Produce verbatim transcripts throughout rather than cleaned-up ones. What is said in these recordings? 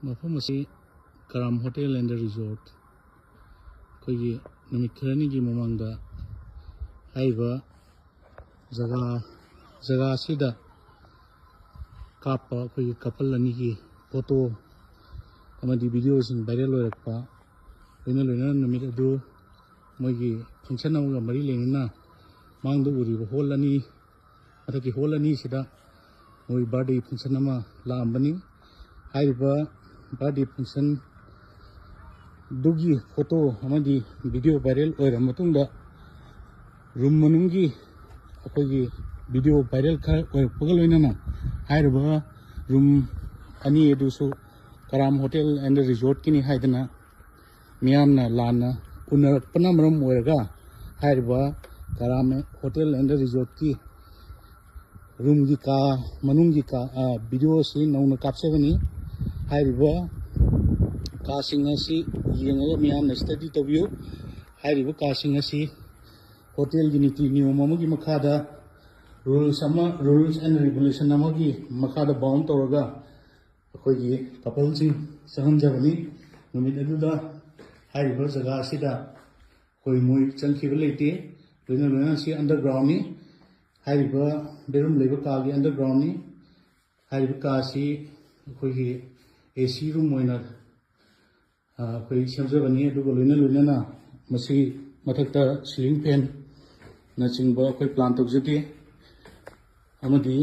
ꯃꯐꯝ ꯑꯁꯤ ꯀꯔꯥꯝ hotel and resort, ꯑꯩꯈꯣꯏꯒꯤ ꯅꯨꯃꯤꯠ ꯈꯔꯅꯤꯒꯤ ꯃꯃꯥꯡꯗ ꯍꯥꯏꯔꯤꯕ ꯖꯒꯥ ꯖꯒꯥ ꯑꯁꯤꯗ ꯀꯥꯞꯄ ꯑꯩꯈꯣꯏꯒꯤ ꯀꯄꯜ ꯑꯅꯤꯒꯤ ꯐꯣꯇꯣ ꯑꯃꯗꯤ ꯚꯤꯗꯤꯑꯣꯁꯤꯡ ꯚꯥꯏꯔꯦꯜ ꯑꯣꯏꯔꯛꯄ, ꯂꯣꯏꯅ ꯂꯣꯏꯅꯅ ꯅꯨꯃꯤꯠ ꯑꯗꯨ ꯃꯣꯏꯒꯤ ꯐꯪꯁꯟ ꯑꯃꯒ ꯃꯔꯤ ꯂꯩꯅꯅ ꯃꯥꯡꯗ ꯎꯔꯤꯕ ꯍꯣꯜ ꯑꯅꯤ, ꯃꯊꯛꯀꯤ ꯍꯣꯜ ꯑꯅꯤꯁꯤꯗ ꯃꯣꯏ ꯕꯥꯔꯗꯦ ꯐꯪꯁꯟ ꯑꯃ ꯂꯥꯛꯑꯝꯕꯅꯤ꯫ ꯍꯥꯏꯔꯤꯕ ꯕꯥꯔꯗꯦ ꯐꯪꯁꯟꯗꯨꯒꯤ ꯐꯣꯇꯣ ꯑꯃꯗꯤ ꯚꯤꯗꯤꯑꯣ ꯚꯥꯏꯔꯦꯜ ꯑꯣꯏꯔꯕ ꯃꯇꯨꯡꯗ ꯔꯨꯝ ꯃꯅꯨꯡꯒꯤ ꯑꯩꯈꯣꯏꯒꯤ ꯚꯤꯗꯤꯑꯣ ꯚꯥꯏꯔꯦꯜ ꯈꯔ ꯑꯣꯏꯔꯛꯄꯒ ꯂꯣꯏꯅꯅ ꯍꯥꯏꯔꯤꯕ ꯔꯨꯝ ꯑꯅꯤ ꯑꯗꯨꯁꯨ ꯀꯔꯥꯝ ꯍꯣꯇꯦꯜ ꯑꯦꯟ ꯔꯤꯖꯣꯔꯠꯀꯤꯅꯤ ꯍꯥꯏꯗꯅ ꯃꯤꯌꯥꯝꯅ ꯂꯥꯟꯅ ꯎꯅꯔꯛꯄꯅ ꯃꯔꯝ ꯑꯣꯏꯔꯒ ꯍꯥꯏꯔꯤꯕ ꯀꯔꯥꯝ ꯍꯣꯇꯦꯜ ꯑꯦꯟ ꯔꯤꯖꯣꯔꯠꯀꯤ ꯔꯨꯝꯒꯤ ꯀꯥ ꯃꯅꯨꯡꯒꯤ ꯀꯥ, ꯑ, ꯚꯤꯗꯤꯑꯣ ꯑꯁꯤ ꯅꯧꯅ ꯀꯥꯞꯆꯕꯅꯤ꯫ ꯍꯥꯏꯔꯤꯕ ꯀꯥꯁꯤꯡ ꯑꯁꯤ ꯌꯦꯡꯉꯒ ꯃꯤꯌꯥꯝꯅ ꯁ꯭ꯇꯗꯤ ꯇꯧꯕꯤꯌꯨ꯫ ꯍꯥꯏꯔꯤꯕ ꯀꯥꯁꯤꯡ ꯑꯁꯤ ꯍꯣꯇꯦꯜꯒꯤ ꯅꯤꯇꯤ ꯅꯤꯌꯣꯝ ꯑꯃꯒꯤ ꯃꯈꯥꯗ, ꯔꯨꯜꯁ ꯑꯃ, ꯔꯨꯜꯁ ꯑꯦꯟ ꯔꯤꯒꯨꯂꯦꯁꯟ ꯑꯃꯒꯤ ꯃꯈꯥꯗ ꯕꯥꯎꯟ ꯇꯧꯔꯒ ꯑꯩꯈꯣꯏꯒꯤ ꯀꯄꯜꯁꯤꯡ ꯆꯪꯍꯟꯖꯕꯅꯤ꯫ ꯅꯨꯃꯤꯠ ꯑꯗꯨꯗ ꯍꯥꯏꯔꯤꯕ ꯖꯒꯥ ꯑꯁꯤꯗ ꯑꯩꯈꯣꯏ ꯃꯣꯏ ꯆꯪꯈꯤꯕ ꯂꯩꯇꯦ꯫ ꯂꯣꯏꯅ ꯂꯣꯏꯅ ꯁꯤ ꯑꯟꯗꯔꯒ꯭ꯔꯥꯎꯟꯅꯤ꯫ ꯍꯥꯏꯔꯤꯕ ꯕꯦꯠꯔꯨꯝ ꯂꯩꯕ ꯀꯥꯒꯤ ꯑꯟꯗꯔꯒ꯭ꯔꯥꯎꯟꯅꯤ꯫ ꯍꯥꯏꯔꯤꯕ ꯀꯥ ꯑꯁꯤ ꯑꯩꯈꯣꯏꯒꯤ ꯑꯦ ꯁꯤ ꯔꯨꯝ ꯑꯣꯏꯅ, ꯑ, ꯑꯩꯈꯣꯏ ꯁꯦꯝꯖꯕꯅꯤ꯫ ꯑꯗꯨꯒ ꯂꯣꯏꯅ ꯂꯣꯏꯅꯅ ꯃꯁꯤ ꯃꯊꯛꯇ ꯁꯤꯂꯤꯡ ꯐꯦꯟꯅꯆꯤꯡꯕ ꯑꯩꯈꯣꯏ ꯄ꯭ꯂꯥꯟ ꯇꯧꯖꯗꯦ꯫ ꯑꯃꯗꯤ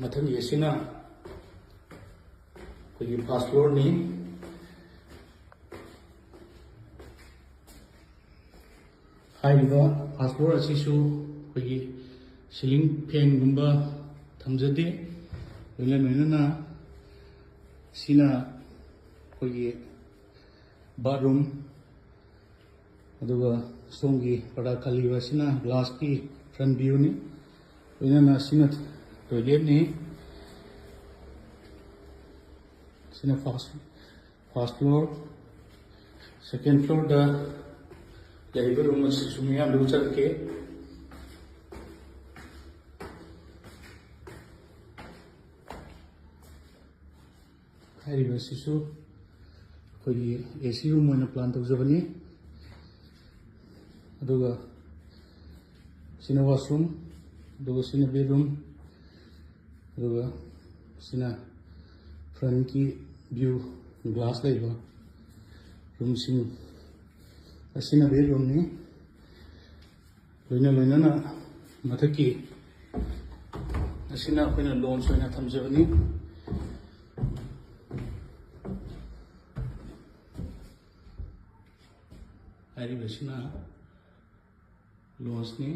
ꯃꯊꯪꯒꯤ ꯑꯁꯤꯅ ꯑꯩꯈꯣꯏꯒꯤ ꯐꯥꯔꯁ ꯐ꯭ꯂꯣꯔꯅꯤ꯫ ꯍꯥꯏꯔꯤꯕ ꯐꯥꯔꯁ ꯐ꯭ꯂꯣꯔ ꯑꯁꯤꯁꯨ ꯑꯩꯈꯣꯏꯒꯤ ꯁꯤꯂꯤꯡ ꯐꯦꯟꯒꯨꯝꯕ ꯊꯝꯖꯗꯦ꯫ ꯂꯣꯏꯅ ꯂꯣꯏꯅꯅ ꯁꯤꯅ ꯑꯩꯈꯣꯏꯒꯤ ꯕꯥꯠꯔꯨꯝ, ꯑꯗꯨꯒ ꯁꯣꯝꯒꯤ ꯄꯔꯗꯥ ꯈꯜꯂꯤꯕ ꯑꯁꯤꯅ ꯒ꯭ꯂꯥꯁꯀꯤ ꯐ꯭ꯔꯟ ꯚ꯭ꯌꯨꯅꯤ꯫ ꯂꯣꯏꯅꯅ ꯁꯤꯅ ꯇꯣꯏꯂꯦꯠꯅꯤ꯫ ꯁꯤꯅ ꯐꯥꯔꯁ ꯐꯥꯔꯁ ꯐ꯭ꯂꯣꯔ꯫ ꯁꯦꯀꯦꯟ ꯐ꯭ꯂꯣꯔꯗ ꯂꯩꯔꯤꯕ ꯔꯨꯝ ꯑꯁꯤꯁꯨ ꯃꯤꯌꯥꯝꯗ ꯎꯠꯆꯔꯛꯀꯦ꯫ ꯍꯥꯏꯔꯤꯕꯁꯤꯁꯨ ꯑꯩꯈꯣꯏꯒꯤ AC room ꯑꯣꯏꯅ plan ꯇꯧꯖꯕꯅꯤ꯫ ꯑꯗꯨꯒ ꯁꯤꯅ washroom, ꯑꯗꯨꯒ ꯁꯤꯅ bedroom, ꯑꯗꯨꯒ ꯁꯤꯅ frontꯀꯤ view, glass ꯂꯩꯕ roomꯁꯤꯡ꯫ ꯑꯁꯤꯅ bedroomꯅꯤ꯫ ꯂꯣꯏꯅ ꯂꯣꯏꯅꯅ ꯃꯊꯛꯀꯤ ꯑꯁꯤꯅ ꯑꯩꯈꯣꯏꯅ lounge ꯑꯣꯏꯅ ꯊꯝꯖꯕꯅꯤ꯫ ꯍꯥꯏꯔꯤꯕꯁꯤꯅ loungeꯅꯤ꯫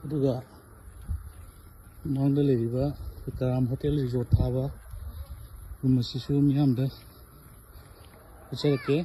ꯑꯗꯨꯒ ꯃꯃꯥꯡꯗ ꯂꯩꯔꯤꯕ ꯑꯩꯈꯣꯏ ꯀꯔꯥꯝ ꯍꯣꯇꯦꯜ ꯔꯤꯖꯣꯔꯠ ꯊꯥꯕ ꯔꯨꯝ ꯑꯁꯤꯁꯨ ꯃꯤꯌꯥꯝꯗ ꯎꯠꯆꯔꯛꯀꯦ꯫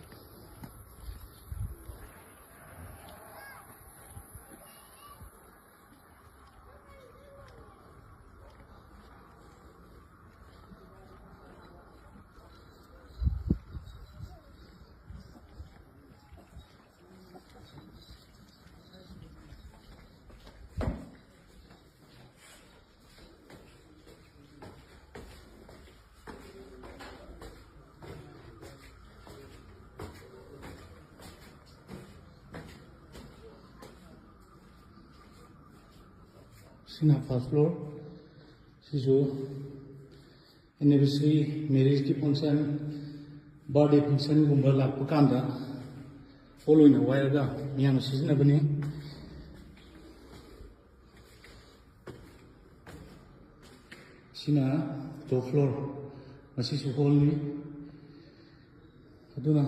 ꯁꯤꯅ first floor꯫ ꯁꯤꯁꯨ anniversary, marriageꯀꯤ function, birthday functionꯒꯨꯝꯕ ꯂꯥꯛꯄ ꯀꯥꯟꯗ hall ꯑꯣꯏꯅ ꯋꯥꯏꯔꯒ ꯃꯤꯌꯥꯝꯅ ꯁꯤꯖꯤꯟꯅꯕꯅꯤ꯫ ꯁꯤꯅ top floor, ꯃꯁꯤꯁꯨ hallꯅꯤ꯫ ꯑꯗꯨꯅ